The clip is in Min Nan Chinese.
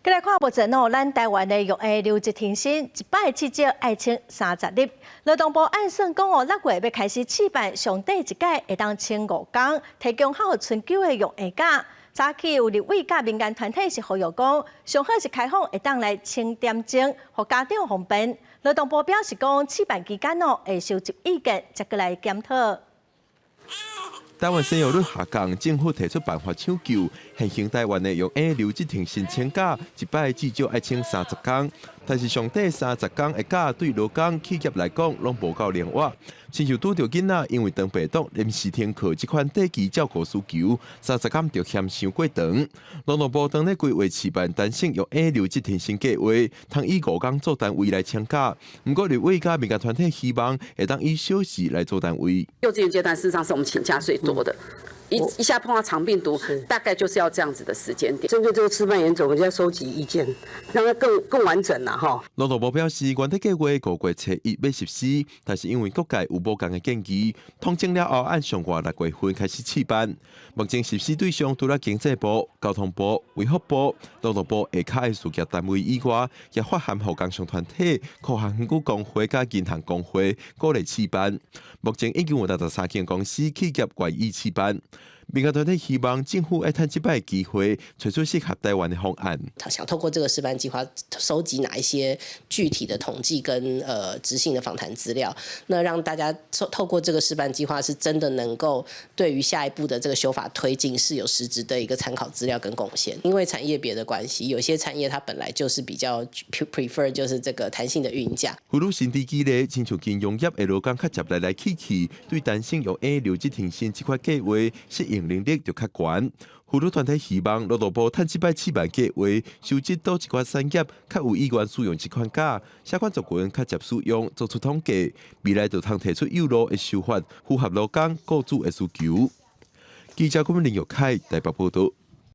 過來看目前哦，咱台灣的育嬰留職停薪，一擺至少愛請30日。勞動部按算講哦，6月欲開始試辦上短一改會當請5工，提供予春秋的育嬰假。早起有立委佮民間團體是呼籲講，上好是開放會當來請點鐘，予家長方便。勞動部表示講，試辦期間哦，會收集意見，再閣來檢討。台灣生育率下降，政府提出辦法搶救。現行台灣的育嬰留職停薪請假，一擺至少愛請三十工，但是上短三十工的假對勞工企業來講，攏無夠靈活。親像拄著囡仔因為腸病毒臨時停課，這款短期照顧需求，三十工就嫌傷過長。勞動部當咧規劃試辦彈性育嬰留職停薪計劃，通以5工做單位來請假。毋過立委佮民間團體希望會當以小時來做單位。幼稚園階段事實上是我們請假最多的，一一下碰到腸病毒，大概就是要這樣子的時間點。針對這個示範原則，我們就要收集意見，讓它更完整啦。哈。勞動部表示，原底計劃5月初1欲實施，但是因為各界有無仝的建議，統整了後按上晏6月份開始試辦。目前實施對象除了經濟部、交通部、衛福部、勞動部下跤的事業單位以外，也發函予工商團體、科學園區公會佮銀行公會鼓勵試辦。目前已經有63間公司企業願意試辦。民間團體希望政府愛趁這擺機會，揣出適合台灣的方案。他想透過這個示範計劃，收集哪一些具體的統計跟執行的訪談資料，那讓大家透過這個示範計劃，是真的能夠對於下一步的這個修法推進是有實質的一個參考資料跟貢獻。因為產業別的關係，有些產業它本來就是比較 prefer 就是這個彈性的孕假。婦女薪資基咧，親像金融業的勞工較捷來來去去，對彈性育嬰留職停薪這款計劃適應能力就較懸。婦女團體希望勞動部趁這擺試辦計劃，收集佗一寡產業較有意願使用這款假，啥款族群較捷使用，做出統計，未來就通提出誘路的修法，符合勞工雇主的需求。記者郭林玉凱台北報道。